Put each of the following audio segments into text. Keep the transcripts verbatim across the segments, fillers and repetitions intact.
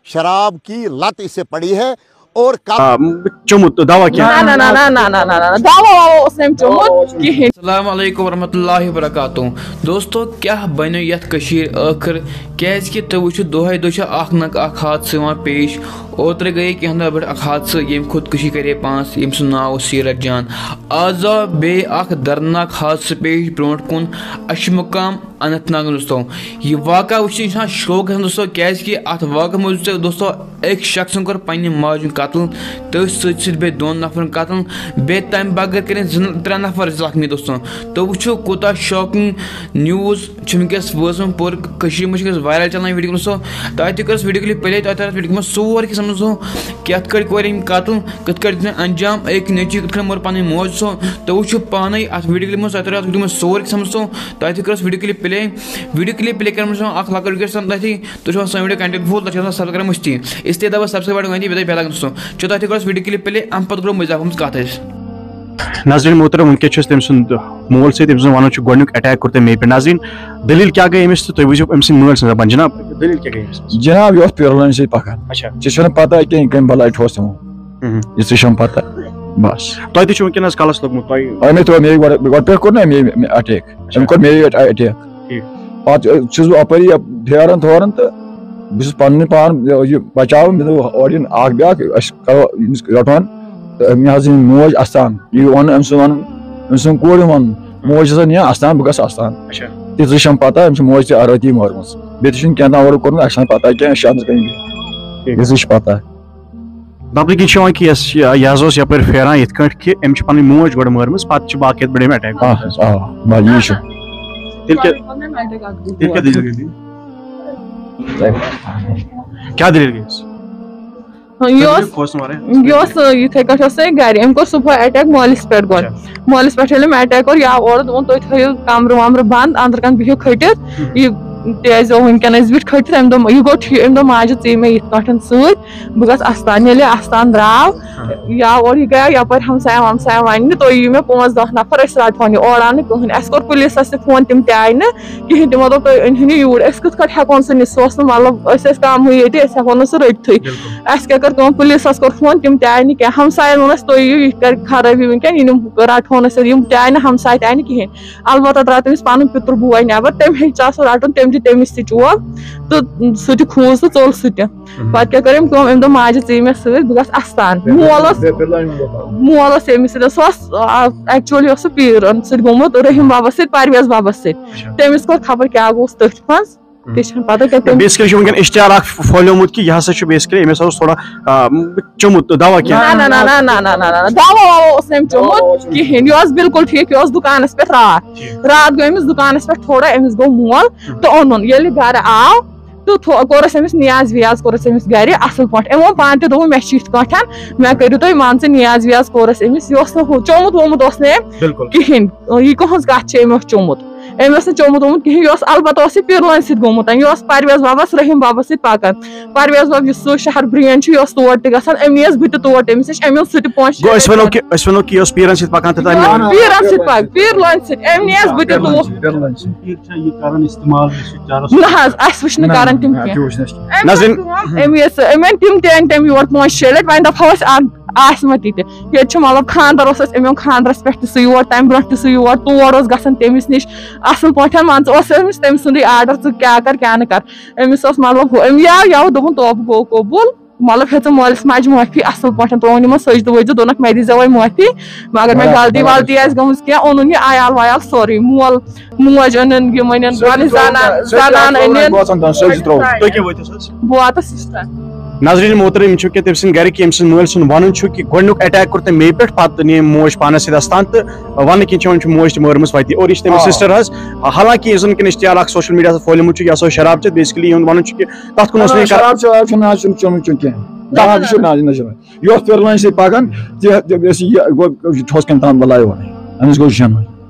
شراب کی لت اسے پڑی ہے اور کب آ، چوٚمُت دوا کینٛہہ؟ نہ نہ نہ نہ نہ نہ نہ نہ نہ دوا ووا اوس نہٕ أمۍ چوٚمُت کِہیٖنۍ۔ السلام علیکم ورحمۃ اللہ وبرکاتہ۔ دوستو، کیٛاہ بنیو یتھ کٔشیٖرِ ٲخٕر؟ کیازِ کہِ تُہۍ وٕچھِو، دۄہے دۄہ چھُ اکھ نتہٕ اکھ حادثہٕ یِوان پیش۔ اوترٕ گٔیے کینٛہہ دۄہ برٛونٛٹھ اکھ حادثہٕ، ییٚمۍ خودکُشی کرے پانس، ییٚمۍ سُنٛد ناو اوس سیٖرت جان۔ آز آو بیٚیہِ اکھ دردناک حادثہٕ پیش برٛونٛٹھ کُن اشمُقام اننت ناگ۔ دوستو، یہِ واقعہ وٕچھِتھ چھُ انسان شوق گژھان دوستو، کیازِ کہِ اتھ واقعہ منٛز وٕچھ دوستو، أکۍ شخصن کوٚر پننہِ ماجہِ ہُنٛد قتل، تٔتھۍ سۭتۍ سۭتۍ بیٚیہِ دۄن نفرن قتل، بیٚیہِ تمہِ بغٲر کٔرِن زٕ ترٛےٚ نفر زخمی۔ دوستو، تُہۍ وٕچھِو کوٗتاہ شاکنگ نیوز چھِ وٕنکیٚس وٲژمٕژ پوٗرٕ کٔشیٖرِ منٛز، چھِ وٕنکیٚس وایرل چلان ویٖڈیو۔ دوستو، تۄہہِ تہِ کٔر أسۍ ویٖڈیو کلپ پلے، تۄہہِ تۄہہِ ویٖڈیو منٛز سورُے کینٛہہ سمجھو کہِ یتھ کٲٹھۍ کوٚر أمۍ قتل، کِتھ کٲٹھۍ دیُت أمۍ انجام، أکۍ نیٚچوۍ کِتھ کٲٹھۍ مور پنٕنۍ موج۔ دوستو، تُہۍ وٕچھِو پانے اتھ ویٖڈیو کلپ منٛز، تۄہہِ تۄہہِ اتھ ویٖڈیو منٛز سورُے کینٛہہ سمجھو۔ تۄہہِ تہِ کٔر أسۍ video clip play. Video clip play کرنہٕ منٛز چھُ اکھ لۄکٕٹ رِکویسٹ تۄہہِ تہِ، تُہۍ چھِو آسان سٲنۍ ویٖڈیو کنٹینیو فُل، تۄہہِ چھِ آسان سبسکرایب کرٕنۍ مٔشتٕے۔ اس لیے دبٲیِو سبسکرایب بٹن، گھنٹی بیٚیہِ دبٲیِو بیل آیکن۔ دوستو، چلو تۄہہِ تہِ کٔر اَسہِ ویٖڈیو کلپ پلے، اَمہِ پتہٕ کرو مٔزیٖد اکھ ہُم کتھ أسۍ۔ ناظرین محترم، وٕنکیٚس چھِ أسۍ تٔمۍ سُنٛد مول سۭتۍ، تٔمۍ سُنٛد وَنُن چھُ گۄڈٕنیُک اٹیک کوٚر تٔمۍ مےٚ پٮ۪ٹھ۔ ناظرین، دٔلیٖل کیٛاہ گٔے أمِس تہٕ تُہۍ وٕچھِو أمۍ سٕنٛدۍ مٲلۍ سٕنٛز زبان۔ جناب، دٔلیٖل کیٛاہ گٔے أمِس؟ جناب، یہِ اوس پیرلٲنۍ سۭتۍ پکان۔ اچھا۔ ژےٚ چھُنہٕ پتہ کینٛہہ، یہِ کٔمۍ بلاے ٹھوس تِمو۔ مہم۔ یہِ ژےٚ چھَنہٕ پتہ۔ بس۔ تۄہہِ تہِ چھُ وٕنکیٚنس کلس لوٚگمُت، تۄہہِ أمۍ ترٛوو مےٚ گۄڈٕ، گۄڈٕ پٮ۪ٹھ کوٚر نا أمۍ، أمۍ اٹیک۔ أمۍ کوٚر مےٚ اٹیک۔ ٹھیٖک۔ پتہٕ چھُس بہٕ اپٲری یپ-، پھیران تھوران تہٕ بہٕ چھُس پننہِ پان یہِ بچاوان۔ مےٚ دوٚپ اورٕ یِن اکھ بیاکھ، أسۍ کرو أمِس رٹہون۔ تہٕ مےٚ حظ یِن موج استان، یہِ ووٚن أمۍ سُنٛد وَنُن، أمۍ سُنٛد کورِ ووٚن، موج ہسا نِیَن استان، بہٕ گژھٕ استان۔ اچھا۔ تِژٕے چھَم پتہ، أمۍ چھِ موج تہِ رٲتی مٲرمٕژ، بیٚیہِ تہِ چھُنہٕ کینٛہہ تام اورٕ کوٚرمُت، اَسہِ چھَنہٕ پتہ کینٛہہ، أسۍ چھِ اَنٛدَر کَنہِ بِہِتھ۔ تِژٕے چھِ پتہ۔ لبنہٕ کِنۍ چھِ یِوان کہِ یۄس یہِ، یہِ حظ اوس یپٲرۍ پھیران یِتھ کٲٹھۍ کہِ أمۍ چھِ پنٕنۍ موج گۄڈٕ مٲرمٕژ، پتہٕ چھِ باقٕے یَتھ پٮ۪ٹھ أمۍ اٹیک آ، آ، بس یی چھُ۔ تیٚلہِ کیٛاہ، تیٚلہِ کیٛاہ دٔلیٖل گٔے؟ کیٛاہ دٔلیٖل گٔیَس؟ یہِ اوس کھوژُن وَرٲے۔ یہِ اوس یِتھے کٲٹھۍ اوس سُہ گرِ، أمۍ کوٚر صبحٲے اٹیک مٲلِس پٮ۪ٹھ گۄڈٕ۔ اچھا۔ مٲلِس پٮ۪ٹھ ییٚلہِ أمۍ اٹیک کوٚر، یا اورٕ دوٚپُن، تُہۍ تھٲیِو کمرٕ ومرٕ بنٛد، أنٛدرٕ کَنہِ بِہِو کھٔٹِتھ۔ یہِ تہِ ٲسۍ زیو وٕنکیٚن أسۍ بیٖٹھۍ کھٔٹِتھ۔ أمۍ دوٚپ، یہِ گوٚو ٹھیٖک، أمۍ دوٚپ، ماجہِ، ژٕے مےٚ یِتھ پٲٹھۍ سۭتۍ، بہٕ گژھٕ استان۔ ییٚلہِ یہِ استان درٛاو، یا اورٕ یہِ گٔیو یپٲرۍ ہمساین ومساین وننہِ، تُہۍ یِیِو مےٚ پانٛژھ دہ نفر، أسۍ رٹہون یہِ۔ اورٕ آو نہٕ کٕہٕنۍ۔ اسہِ کوٚر پُلیٖسس تہِ فون، تِم تہِ آیہِ نہٕ کِہینۍ۔ تِمو دوٚپ، تُہۍ أنۍہُن یہِ یوٗرۍ، أسۍ کِتھ کٲٹھۍ ہٮ۪کون سُہ نِتھ؟ سُہ اوس نہٕ، مطلب، أسۍ ٲسۍ کمٕے ییٚتہِ، أسۍ ہٮ۪کو نہٕ سُہ رٔٹتھٕے۔ اسہِ کیٛاہ کٔر کٲم، پُلیٖسس کوٚر فون، تِم تہِ آیہِ نہٕ کینٛہہ۔ ہمساین ووٚن اسہِ، تُہۍ یِیِو، یہِ کرِ خرٲبی وٕنکیٚن، یہِ نِم رٹہون أسۍ، یِم تہِ آیہِ نہٕ، ہمساے تہِ آیہِ نہٕ کِہینۍ۔ البتہ درٛاو تٔمِس پنُن پِتُر بوے نٮ۪بر، تٔمۍ ہیٚچھ سُہ رٹُن، تٔمۍ دیُت تٔمِس تہِ چوب تہٕ سُہ تہِ کھوٗژ تہٕ ژوٚل سُہ تہِ۔ پتہٕ کیٛاہ کٔر أمۍ کٲم؟ أمۍ دوٚپ، ماجہِ، ژٕ یہِ مےٚ سۭتۍ، بہٕ گژھٕ استان۔ مول اوس، مول اوس أمِس سۭتۍ، سُہ اوس، آ، actually اوس سُہ پیٖرن سۭتۍ گوٚمُت، رحیم بابس سۭتۍ، پرویز بابس سۭتۍ۔ تٔمِس کوٚر خبر کیٛاہ گوٚوس تٔتھۍ منٛز، تہِ چھَنہٕ پتہ کینٛہہ۔ تٔمۍ بیسکلی چھُ وٕنکیٚن اشتعال اکھ پھٔہلیومُت کہِ یہِ ہسا چھُ بیسکلی أمِس اوس تھوڑا، آ، چوٚمُت دوا کینٛہہ۔ نہ نہ نہ نہ نہ نہ نہ نہ نہ، دوا ووا اوس نہٕ أمۍ چوٚمُت کِہینۍ۔ یہِ اوس بالکل ٹھیٖک، یہِ اوس دُکانس پٮ۪ٹھ راتھ۔ راتھ گوٚو أمِس دُکانس پٮ۪ٹھ تھوڑا، أمِس گوٚو مول تہٕ اوٚنُن۔ ییٚلہِ گرٕ آو، تہٕ تھو-، کوٚرُس أمِس نیاز ویاز، کوٚرُس أمِس گرِ اَصٕل پٲٹھۍ۔ أمۍ ووٚن پانہٕ تہِ، دوٚپُن، مےٚ چھِ یِتھ کٲٹھۍ، مےٚ کٔرِو تُہۍ، مان ژٕ، نیاز ویاز کوٚرُس أمِس۔ یہِ اوس نہٕ ہُہ، چومُت وومُت اوس نہٕ أمۍ بالکل۔ کِہینۍ۔ یہِ کٕہٕنٛز کَتھ چھِ؟ أمۍ اوس چومُت، أمۍ اوس نہٕ چومُت وومُت کِہینۍ۔ یہِ اوس البتہ اوس یہِ پیٖرلٲنۍ سۭتۍ گوٚمُت، یہِ اوس پرویز بابس، رحیم بابس سۭتۍ پکان۔ پرویز باب، یُس سُہ شہر برین چھُ، یہِ اوس تور تہِ گژھان، أمۍ نِیَس بہٕ تہِ تور تٔمِس نِش، أمۍ اوٚن سُہ تہِ پانٛژھ شےٚ گوٚو أسۍ لٹہِ۔ وَنو کہِ، أسۍ وَنو کہِ یہِ اوس پیٖرَن سۭتۍ پَکان تہٕ تَمہِ یہِ اوس پیٖرَن سۭتۍ پَکان، پیٖرلٲنۍ سۭتۍ، أمۍ نِیَس بہٕ تہِ تور۔ پیٖر چھا یہِ کران استعمال یُس یہِ چرس؟ نہ حظ، اَسہِ وٕچھ نہٕ نہ، کران تِم نہ، کینٛہہ۔ تہِ وٕچھ نہٕ اَسہِ کینٛہہ۔ أمۍ نظرِ کٔر کٲم، أمۍ یَس، أمۍ أنۍ تِم تہِ أنۍ تٔمۍ یور پانٛژھ شےٚ لٹہِ، وۄنۍ دَپہو أسۍ اَن-، آسہِ ما تہِ تہِ۔ ییٚتہِ چھُ مطلب خانٛدر اوس اَسہِ، أمۍ اوٚن خانٛدرَس پٮ۪ٹھ تہِ سُہ یور، تَمہِ برونٛٹھ تہِ سُہ یور، تور اوس گژھان تٔمِس نِش اَصٕل پٲٹھۍ، مان ژٕ، اوس أمِس تٔمۍ سُنٛدُے آرڈر، ژٕ کیٛاہ کر کیٛاہ نہٕ کر۔ أمِس اوس مطلب ہُہ، أمۍ یہِ آو، یہِ آو دوٚپُن توبہٕ گوٚو قبوٗل۔ مطلب ہیٚژٕن مٲلِس ماجہِ معٲفی اَصٕل پٲٹھۍ، ترٛووُن یِمَن سجدٕ وجدٕ، دوٚپنَکھ مےٚ دیٖزیو وۄنۍ معٲفی، مگر مےٚ برابر، غلطی برابر۔ ولطی آسہِ گٔمٕژ کینٛہہ، اوٚنُن یہِ عیال ویال سورُے، مول موج أنِن، یِم أنِن، سجدٕ پنٕنۍ ترٛووُن، زنان، سجدٕ زنان ترٛووُن، أنِن۔ بہٕ آسان دَپان، سجدٕ ترٛووُن۔ تُہۍ کیٛاہ وٲتِو سَر؟ بہٕ واتَس سِسٹر۔ نظرین محترم، یِم چھِو کہِ تٔمۍ سٕنٛدۍ گرِکۍ، ییٚمۍ سٕنٛدۍ مٲلۍ سُنٛد وَنُن چھُ کہِ گۄڈٕنیُک اٹیک کوٚر تٔمۍ مے پٮ۪ٹھ، پَتہٕ نِیہِ موج پانَس سۭتۍ اَستان تہٕ وَننہٕ کِنۍ چھِ وَنان چھُ موج تہِ مٲرمٕژ وَتہِ۔ اور یہِ چھِ تٔمِس آ۔ سِسٹر حظ، حالانکہِ یُس زَن کِنہٕ اشتعال اکھ سوشل میڈیاہَس پٮ۪ٹھ پھٲلیومُت چھُ، یہِ ہسا اوس شراب چٮ۪تھ، بیسکلی یِہُنٛد وَنُن چھُ کہِ تَتھ کُن اوس نہٕ یہِ کران۔ شراب چٮ۪وان چھُنہٕ، نہ حظ چھُنہٕ چوٚمُت چوٚمُت کینٛہہ۔ نہ حظ، یہِ چھُنہٕ، نہ حظ، نہ حظ۔ یہِ اوس پیرلٲنۍ سۭتۍ پَکان، تہِ، تہِ، یہِ اوس یہِ، یہِ گوٚو، یہِ ٹھوس کَنہِ تام بَلاے وَنٕنۍ۔ أمِس گوٚو شٮ۪ن۔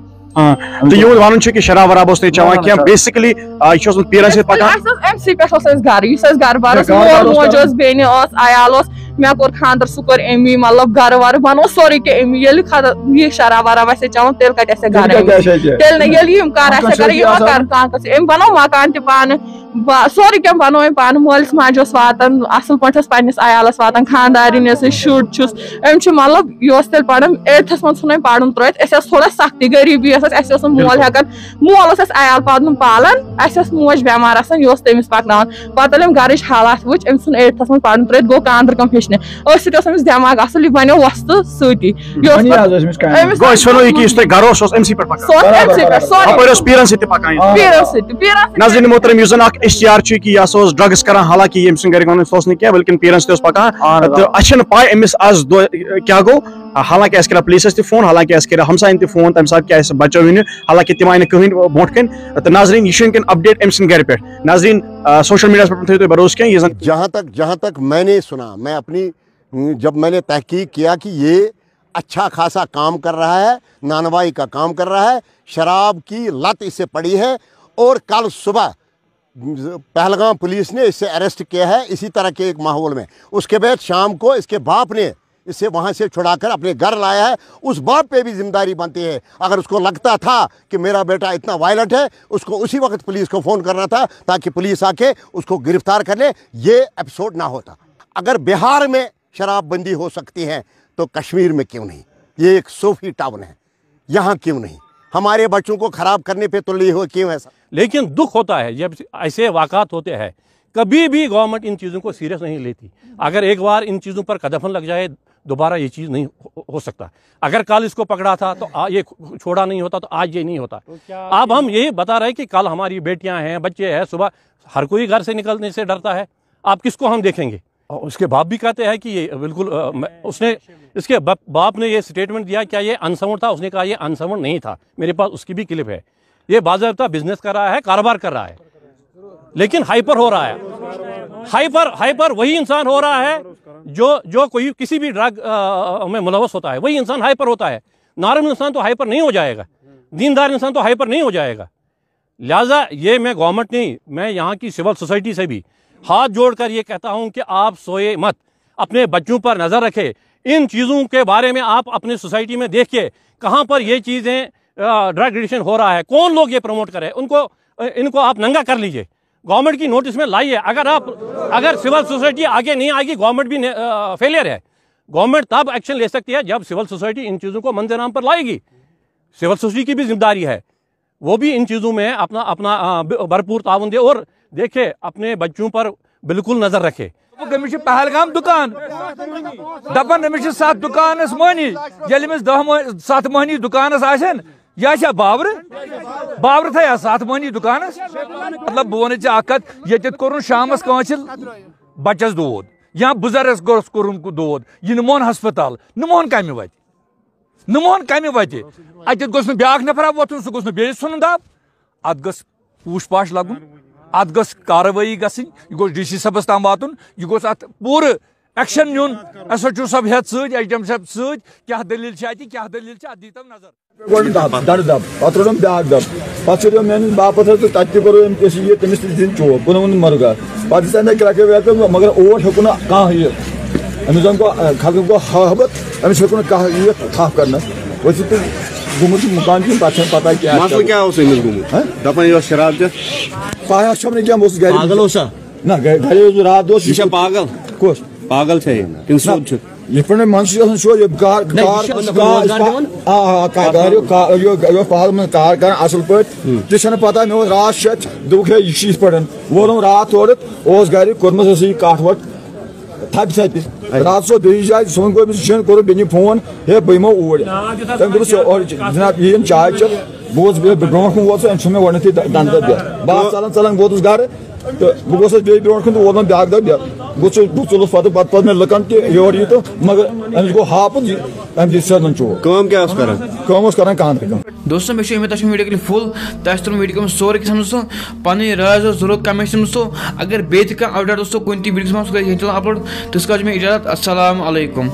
آ، تہٕ یِہُنٛد وَنُن چھُ کہِ شراب وراب اوس نہٕ یہِ چٮ۪وان نہ، نہ، کینٛہہ، نہ۔ بیسکلی، آ، یہِ چھُ اوسمُت پیٖرَن سۭتۍ پَکان۔ اَسہِ اوس أمۍ سٕے پٮ۪ٹھ اوس اَسہِ گَرٕ، یُس اَسہِ گَرٕ بار اوس، نہ، گَرٕ بار مول اوس موج کَرُن۔ اوس، بیٚنہِ ٲس، عیال اوس، مےٚ کوٚر خانٛدر، سُہ کوٚر أمی، مطلب گَرٕ وَرٕ بَنوو سورُے کینٛہہ أمی۔ ییٚلہِ خانٛدر، یہِ شراب وراب آسہِ ہے چٮ۪وان، تیٚلہِ کَتہِ آسہِ ہے گَرٕ تیٚلہِ کَتہِ أمی؟ آسہِ ہے کیٛاہ؟ تیٚلہِ نہٕ، ییٚلہِ یِم کَر آسہِ ہے کَران، یِم ما کَرٕ کانٛہہ کٲنٛسہِ؟ أمۍ بَنوو مکان تہِ پانہٕ، با-، سورُے کینٛہہ بنوو أمۍ پانہٕ۔ مٲلِس ماجہِ اوس واتان، اَصٕل پٲٹھۍ اوس پنٛنِس عیالَس واتان، خانٛدارِنۍ ٲسٕس، شُرۍ چھُس۔ أمۍ چھُ، مطلب، یہِ اوس تیٚلہِ پَران، ایٹتھَس منٛز ژھُن أمۍ پَرُن ترٛٲوِتھ۔ أسۍ ٲس تھوڑا سختی، غریٖبی ٲس اَسہِ، اَسہِ اوس نہٕ مول بِلکُل۔ ہٮ۪کان، مول اوس اَسہِ عیال پالنُن پالان، اَسہِ ٲس موج بٮ۪مار آسان، یہِ اوس تٔمِس پَکناوان۔ پَتہٕ ییٚلہِ أمۍ گَرٕچ حالات وٕچھ، أمۍ ژھُن ایٹتھَس منٛز پَرُن ترٛٲوِتھ، گوٚو کانٛدرٕ کٲم ہیٚچھنہِ۔ أتھۍ سۭتۍ اوس أمِس دٮ۪ماغ اَصٕل، یہِ بَنیو وۄستہٕ سۭتی۔ یہِ اوس وۄنۍ پَتہٕ حظ ٲسۍ أمِس کامہِ۔ أمِس گوٚو، أسۍ وَنو یہِ کہِ یُس تۄہہِ گَرٕ اوس، سُہ اوس أمسٕے پٮ۪ٹھ پَکان۔ سُہ اوس برابر، أمسٕے پٮ۪ٹھ، برابر۔ سورُے۔ اَپٲرۍ اوس پیٖرَن سۭتۍ تہِ پَکان یہِ۔ پیٖرَن سۭتۍ تہِ، پیٖرَن سۭتۍ۔ ناظریٖن محترم، یُس زَن اَکھ اشتہار چھُ کہِ یہِ ہسا اوس drugs کران، حالانکہِ ییٚمۍ سٕنٛدۍ گَرِکۍ وَنان سُہ اوس نہٕ کینٛہہ، بلکہِ پیٖرَن سۭتۍ اوس پَکان۔ اَہَن حظ، تہٕ آ۔ اَسہِ چھَنہٕ پَے أمِس آز دۄہ کیٛاہ گوٚو۔ حالانکہِ اَسہِ کَرِ پُلیٖسَس تہِ فون، حالانکہِ اَسہِ کَرِ ہمسایَن تہِ فون، تَمہِ ساتہٕ کیٛاہ اَسہِ بَچٲو یہِ نہٕ، حالانکہِ تِم آیہِ نہٕ کٕہٕنۍ برونٛٹھ کَنہِ۔ تہٕ ناظریٖن، یہِ چھُ وٕنکٮ۪ن update أمۍ سٕنٛدِ گَرِ پٮ۪ٹھ۔ ناظریٖن، آ، social media ہَس پٮ۪ٹھ تھٲیِو تُہۍ بھروسہٕ کینٛہہ، یہِ زَن جہاں تک، جہاں تک میں نے سنا، میں اپنی، جب میں نے تحقیق کیا کہ یہ اچھا خاصا کام کر رہا ہے، نانوائی کا کام کر رہا ہے، شراب کی لت اسے پڑی ہے، اور کل صبح پہلگام پولیس نے اسے اریسٹ کیا ہے اسی طرح کے ایک ماحول میں۔ اس کے بعد شام کو اس کے باپ نے اسے وہاں سے چھڑا کر اپنے گھر لایا ہے۔ اس باپ پہ بھی ذمہ داری بنتی ہے، اگر اس کو لگتا تھا کہ میرا بیٹا اتنا وائلنٹ ہے، اس کو اسی وقت پولیس کو فون کرنا تھا تاکہ پولیس آ کے اس کو گرفتار کر لے، یہ ایپیسوڈ نہ ہوتا۔ اگر بہار میں شراب بندی ہو سکتی ہے تو کشمیر میں کیوں نہیں؟ یہ ایک صوفی ٹاؤن ہے، یہاں کیوں نہیں؟ ہمارے بچوں کو خراب کرنے پہ تلے ہوئے کیوں ہے سر؟ لیکن دکھ ہوتا ہے جب ایسے واقعات ہوتے ہیں، کبھی بھی گورنمنٹ ان چیزوں کو سیریس نہیں لیتی۔ اگر ایک بار ان چیزوں پر قدم لگ جائے، دوبارہ یہ چیز نہیں ہو ہو سکتا۔ اگر کل اس کو پکڑا تھا تو آ- یہ چھوڑا نہیں ہوتا تو آج یہ نہیں ہوتا۔ اب ہم یہی بتا رہے کہ کل ہماری بیٹیاں ہیں، بچے ہیں، صبح ہر کوئی گھر سے نکلنے سے ڈرتا ہے۔ آپ کس کو ہم دیکھیں گے؟ اور اس کے باپ بھی کہتے ہیں کہ یہ بالکل، آ، میں- اس نے، اس کے باپ باپ نے یہ اسٹیٹمنٹ دیا، کیا یہ انساؤنڈ تھا؟ اس نے کہا یہ انساؤنڈ نہیں تھا، میرے پاس اس کی بھی کلپ ہے۔ یہ باضابطہ بزنس کر رہا ہے، کاروبار کر رہا ہے، لیکن ہائپر ہو رہا ہے۔ ہائپر ہائپر وہی انسان ہو رہا ہے جو جو کوئی کسی بھی ڈرگ میں ملوث ہوتا ہے، وہی انسان ہائپر ہوتا ہے۔ نارمل انسان تو ہائپر نہیں ہو جائے گا، دیندار انسان تو ہائپر نہیں ہو جائے گا۔ لہذا یہ میں گورنمنٹ نہیں، میں یہاں کی سول سوسائٹی سے بھی ہاتھ جوڑ کر یہ کہتا ہوں کہ آپ سوئے مت، اپنے بچوں پر نظر رکھے۔ ان چیزوں کے بارے میں آپ اپنی سوسائٹی میں دیکھ کے کہاں پر یہ چیزیں، ڈرگ ایڈکشن ہو رہا ہے، کون لوگ یہ پروموٹ کرے، ان کو ان کو آپ ننگا کر لیجئے۔ گورنمنٹ کی نوٹس میں لائیے۔ اگر آپ اگر سول سوسائٹی آگے نہیں آئے گی، گورنمنٹ بھی فیلئر ہے۔ گورنمنٹ تب ایکشن لے سکتی ہے جب سول سوسائٹی ان چیزوں کو منظر عام پر لائے گی۔ سول سوسائٹی کی بھی ذمہ داری ہے، وہ بھی ان چیزوں میں اپنا اپنا آ، ب- بھرپور تعاون دے اور دیکھے، اپنے بچوں پر بالکل نظر رکھے۔ دوٚپُکھ، أمِس چھُ پہلگام دُکان۔ دَپان، أمِس چھِ ستھ دُکانَس مٔہنی۔ ییٚلہِ أمِس دَہ مٔہ-، ستھ مٔہنی دُکانَس آسن، یہِ آسہِ ہا باورٕ؟ باورٕ تھایہِ ہا ستھ مٔہنی دُکانَس؟ مطلب، بہٕ وَنہٕ ژےٚ اَکھ کَتھ، ییٚتٮ۪تھ کوٚرُن شامَس کٲنٛسہِ بَچَس دود یا بُزرگَس گوٚژھ کوٚرُن دود، یہِ نِمون ہسپتال، نِمون کَمہِ وَتہِ؟ نِمون کَمہِ وَتہِ؟ اَتٮ۪تھ گوٚژھ نہٕ بیٛاکھ نفرا وۄتھُن، سُہ گوٚژھ نہٕ بیٚیِس ژھُنُن دَب۔ اَتھ گٔژھ پوٗچھ پاچھ لَگُن، اَتھ گٔژھ کاروٲیی گژھٕنۍ، یہِ گوٚژھ ڈی سی صٲبَس تام واتُن، یہِ گوٚژھ اَتھ پوٗرٕ ایکشن نیُن، ایس ایچ او صٲب ہٮ۪تھ سۭتۍ، ایس ڈی ایم صٲب سۭتۍ، کیٛاہ دٔلیٖل چھِ اَتہِ، کیٛاہ دٔلیٖل چھِ اَتھ، دیٖتو نظر۔ گۄڈٕ دَب، دَرٕ دَب، پَتہٕ روٚٹُم بیٛاکھ دَب، پَتہٕ ژھیوٚرُم میٛانہِ باپَتھ حظ تہٕ تَتہِ تہِ کوٚرُم أمۍ، أسۍ یہِ تٔمِس تہِ دِتِن چوب، بہٕ نہٕ ووٚنُم مَرُگا۔ پَتہٕ دِژ اَمہِ کرٛٮ۪کہٕ وٮ۪کہٕ، مگر اور ہیوٚکُن نہٕ کانٛہہ یِتھ۔ أمِس زَن گوٚو، خلقَن گوٚو ہٲبَتھ، أمِس ہیوٚکُن نہٕ کانٛہہ یِتھ تھَپھ کَرنَس۔ ؤتھِتھ تہٕ گوٚمُت چھُ مُقام کِنۍ، تَتھ چھَنہٕ پَتہ کیٛاہ مسلہٕ کیٛاہ۔ کیٛاہ اوس أمِس گوٚمُت؟ ہہ؟ دَپان یہِ اوس شراب چٮ۪تھ۔ پَہہ چھَم نہٕ کینٛہہ، بہٕ اوسُس گَرِ۔ پاگل اوسا؟ نہ، گَرِ، گَرِ اوسُس بہٕ راتھ، دۄہَس یہِ چھا پاگل؟ کُس؟ پاگل چھا یہِ؟ کِنہٕ سیوٚد چھُ؟ یِتھ پٲٹھۍ مےٚ منٛز چھُ آسان سیوٚد، یہِ کار، نہ، یہِ کار، چھُ مطلب کار، روزگار دِوان؟ آ، آ، کار، گَرِ اوس کا-، یہِ اوس پَہَل منٛز کار کَران اَصٕل پٲٹھۍ۔ تہِ چھَنہٕ پَتہ، مےٚ اوس راتھ شےٚ، دوٚپُکھ، ہے، یہِ چھُ یِتھ پٲٹھۍ۔ ووتُم راتھ تورٕ، اوس گَرِ کوٚرمُت، ٲسٕس یہِ کَٹھ وَٹھ تھَپہِ تھَپہِ۔ راتَس اوس بیٚیِس جایہِ، صُبحن کوٚر أمِس شٮ۪ن، کوٚرُن بیٚنہِ فون، ہے، بہٕ یِمو اوٗرۍ۔ تٔمۍ دوٚپُس، "ہے، اورٕ، جِناب، یہِ یِم چاے چٮ۪تھ۔" بہٕ اوسُس بیٚیہِ برونٛٹھ کُن ووت سُہ، أمۍ ژھُن مےٚ گۄڈٕنٮ۪تھٕے دَ-، دَنٛدٕ دَب دِتھ۔ بہٕ آس ژَلان ژَلان ووتُس گَرٕ، تہٕ بہٕ گوٚژھُس بیٚیہِ برونٛٹھ کُن تہٕ ووت مےٚ بیٛاکھ دَب دِتھ۔ بہٕ ژوٚل-، بہٕ ژوٚلُس پَتہٕ، پَتہٕ پَتہٕ مےٚ لُکَن تہِ یورٕ یہِ تہٕ مگر أمِس گوٚو ہاپُت یہِ، أمۍ دِتۍ سٲرنَن چوب۔ کٲم کیٛاہ ٲس کَران؟ کٲم اوس کَران کانٛدرٕ کٲم۔ دوستو، مےٚ چھِ اُمید تۄہہِ چھُو ویٖڈیو کٔرِتھ فُل، تۄہہِ آسہِ توٚرمُت ویٖڈیو کٔرمٕژ سورُے کینٛہہ سَمجھ۔ سُہ پَنٕنۍ راے ٲس ضروٗر کَمٮ۪نٛٹَس منٛز۔ سُہ اگر بیٚیہِ تہِ کانٛہہ اَپڈیٹ دوستو کُنہِ تہِ ویٖڈیوَس منٛز، سُہ گژھِ ییٚتہِ اَپلوڈ۔ تِژھ کال چھِ مےٚ اِجازت۔ السلام علیکُم۔